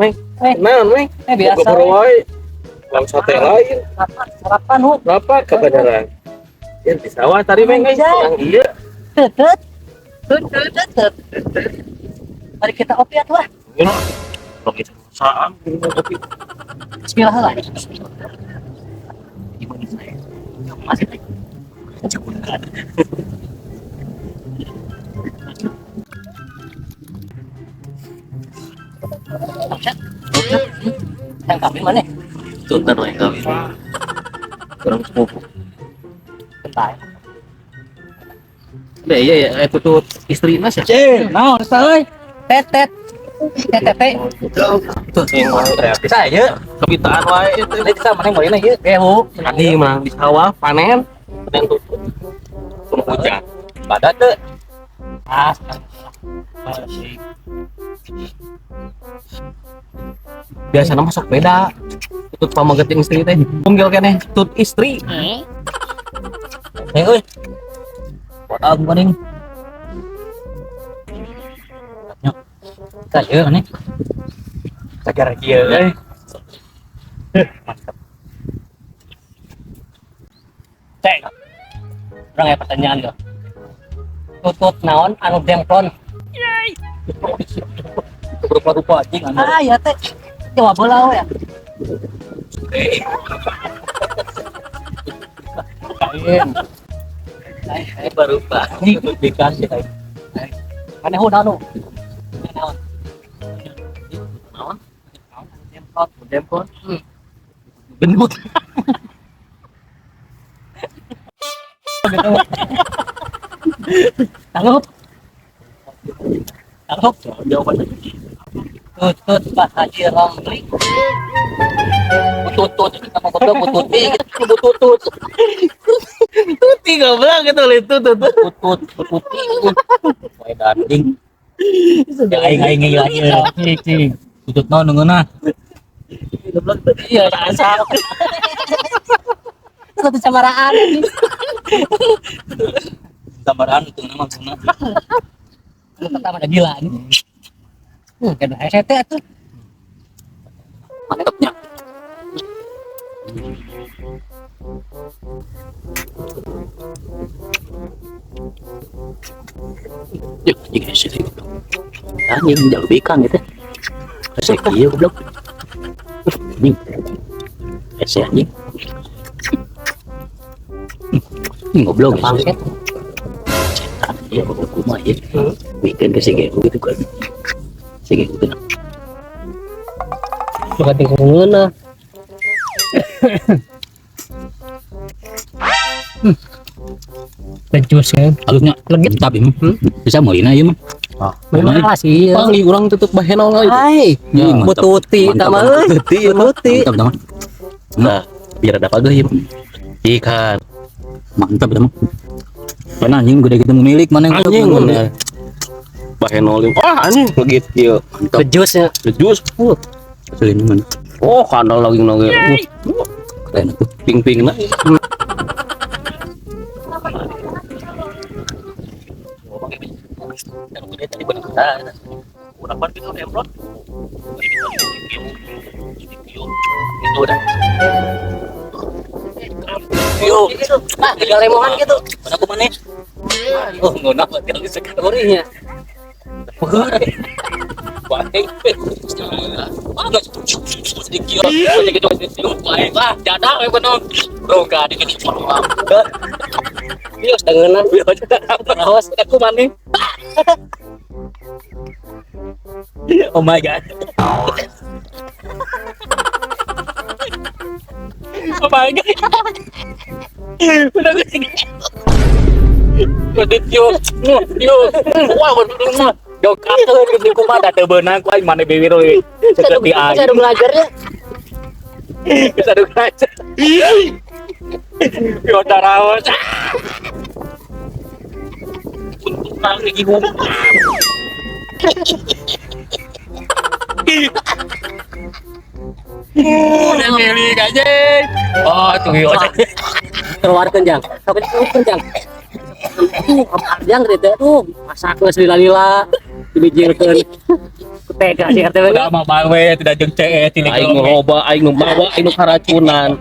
Meng. Eh. Naon, Meng? Eh, biasa. Boga wae. Langsung sate lain. Sarapan, sarapan hu. Berapa kebenaran? Ya di sawah tadi, Meng, euy. Anjay. Yang iya. Tetet. Tetet. Tetet. Mari kita opi atuh ah. Ini lagi saan kopi. Bismillah lah. Gimana saya? Masih cukup. Bangsat. Yang kawin mana? Sultan lah yang kawin. Kurang sepupu. Bentar. Deh, iya ya, tutut istri mas ya. Cil, naon eta euy? Tetet. Tetete. Tuh, yang mau Bisa ya. kebitaan wae itu. Bisa mana mau ini ieu? Gehu. Tadi mah di sawah panen, panen tutut. Kuno hujan. Badat teu. Ah, Biasanya masuk beda. Tutut pamaget jeung istri teh. Punggil keneh tut istri. Eh euy. Buat aku paling. Nyok. Kita ieu nih. Cagar kieu euy. Mantap. Cek. Urang aya pertanyaan ya. Tutut naon anu demplon? Rupa-rupa anjing anu. Ah, ya teh. Jawab bola we ya. Lain. Rupa-rupa. Dikasih lain. Mana hu naon? Naon? Naon? Naon anu demplon? Demplon. Hmm. Gendut. Tanggup. Tanggup. Jawaban. Tutut Pak Haji Romli. Tutut apa goblok tututi gitu tutut. Tuti goblok gitu lihat tutut. Tutut tututi. Wae danding. Ya aing aing aing aing. Cing, tutut naon nu ngeunah? Goblok. Iya, asal. Satu samaraan. Gambaran itu nama maksudna. Lu pertama udah gila nih. Kayak hese teh atuh. Mantapnya. Yuk, anjing hese teh goblok. Anjing jauh bikang gitu. Hese kieu goblok. Anjing. Hese anjing. Goblok hese. Bangket. Setan ya goblok kumaha ya. Weekend ke si gitu kan. Si Gego kan. Bukan tinggal ngeunah. Becus ya. Halusnya Legit. mantap ini. Bisa meulina ieu mah. Memang lah sih. Pangli urang tutup bahenol itu. Hai, Ya, mantap. bututi Mantap, tama euy. Bututi, ya, mah. Bututi. Mantap teman. Nah, biar ada pageuh ieu. Ikan. Mantap teman. Karena anjing gede gitu milik mana yang Anjing goblok. bener. Bahenol. Wah, anjing legit kieu. Mantap. Bejusnya. Jus. Asli ini mana? Oh, kandal lagi lagi. Keren tuh. Ping-ping nah. Urang pan gitu demplon. Itu udah. Yuk. Nah, tinggal lemohan gitu. Mana aku mana? Oh, ngeunah berarti lagi sekarang. Gurihnya. Baik. Ah, enggak sedikit. Sedikit sedikit. Baik lah, jadah we bener. Bro, enggak ada gitu. Iya, dengenan. Rawas aku mana? Oh my god. Oh my god. Udah gue Yo, yo, wah, bener. Yo, kakeun gitu kumaha da teu beunang ku aing mane bibir euy. Seperti aing. Saya udah belajarnya. Bisa duk aja. Yo taraos. Untuk nang iki gua. Udah milik aja. Oh, tuh yo. Keluarkan jang. Sampai keluarkan jang. Tuh, kamar jang gitu. Tuh, masak geus lila-lila. Dibijilkeun. Tega si RT. Udah mah bae we tidak jeung CE Aing nu loba, aing nu mawa, aing nu karacunan.